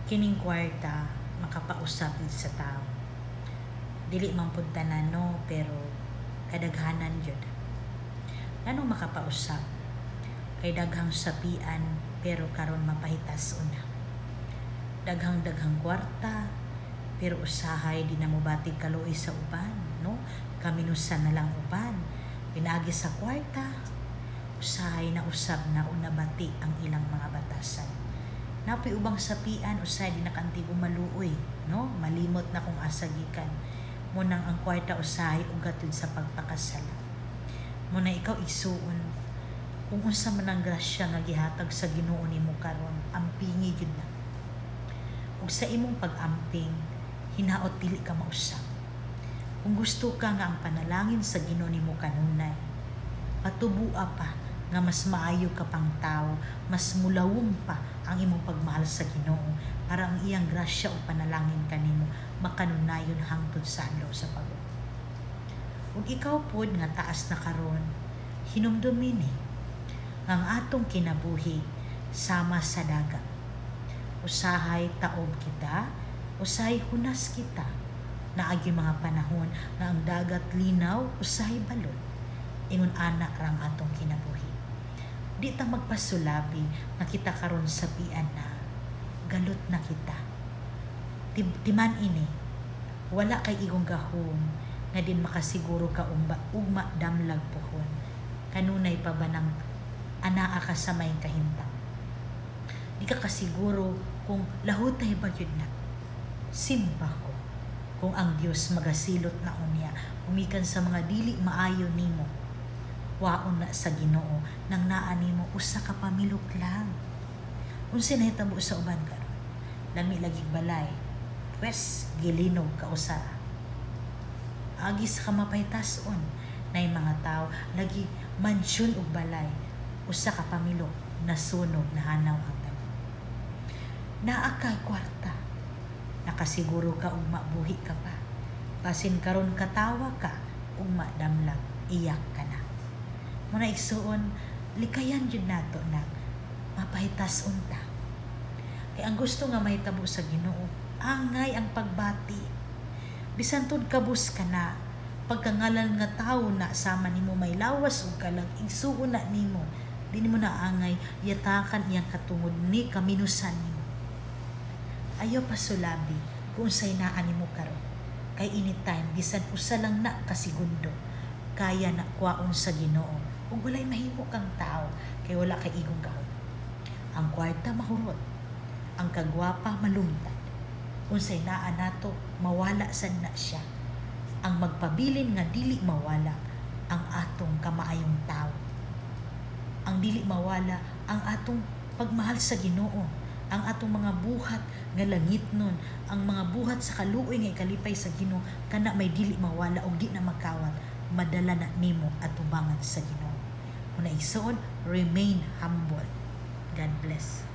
Kining kwarta makapausab gid sa tao. Dili man pud tanan, no, pero kadaghanan gyud. Nganong makapausab? Kay daghang sapian pero karon mapahitas una. Daghang daghang kwarta pero usahay di na mobatig kaluoy sa uban, no? Kaminusan na lang uban. Pinaagi sa kwarta, usahay na usab na o nabati ang ilang mga batasan. Napoy ubang sapian, usahay di na kaantigo maluoy, no? Malimot na kung asa gikan. Munang ang kwarta usahay ugat yun sa pagpakasala. Muna ikaw, igsuon, kung unsa man ang grasya nga gihatag sa Ginoo nimo karon, ampingi gyud na. Ug sa imong pag-amping, hinaot dili ka mausab. Kung gusto ka nga ang panalangin sa Ginoo nimo kanunay, patubua pa nga mas maayo ka pang tao, mas mulawom pa ang imong pagmahal sa Ginoo para ang iyang grasya o panalangin kanimo makanunayon hangtod sa adlaw sa pag. Ug ikaw pod nga taas na karon, hinumdumi ni nga ang atong kinabuhi sama sa dagat. Usahay taob kita, usahay hunas kita. Naagi mga panahon nga ang dagat linaw, usahay balod. Ingon ana ra ang atong kinabuhi. Di ta magpasulabi nga kita karon sapian na, galot na kita. Timan ini, wala kay igong gahom nga din makasiguro ka umba, ugma damlag puhon. Kanunay pa ba nang anaa ka sa may kahimtang? Di ka kasiguro kung lahutay ba yun na. Simba ko kung ang Dios magasilot na unya humikan sa mga dili maayo nimo. Waon na sa Ginoo nang naa nimo usa ka pamilok lang. Unsay nahitabo sa uban karon? Lami lagi balay. Pwes gilinog ka usara. Agi sa kamapaytason nay mga tao lagi mansyon og balay, usa ka pamilok nasunog, nahanaw ang tanan. Naa kay kwarta, nakasiguro ka ugma buhi ka pa. Basin karon katawa ka, ugma damlag iyak ka na. Muna igsuon, likayan jud nato na mapahitas unta. Kay ang gusto nga mahitabo sa Ginoo, angay ang pagbati. Bisan tud kabus ka na, pagkangalan nga tawo na sama nimo may lawas ug kalag, igsuon na nimo, di nimo na angay yatakan iyang katungod ni kaminusan nimo. Ayaw pasulabi kung unsay naa nimo karon. Kay anytime bisan usa lang na ka segundo, kaya na kwaon sa Ginoo ug walay mahimo kang tao kay wala kay igong gahom. Ang kwarta mahurot, ang kagwapa malungtad. Unsay naa nato mawala sad na siya. Ang magpabilin nga dili mawala ang atong kamaayong tao. Ang dili mawala ang atong pagmahal sa Ginoo, ang atong mga buhat nga langit nun, ang mga buhat sa kaluoy nga ikalipay sa Ginoo, kana may dili mawala og di na makawat, madala na nimo atubangan sa Ginoo. Una igsoon, remain humble. God bless.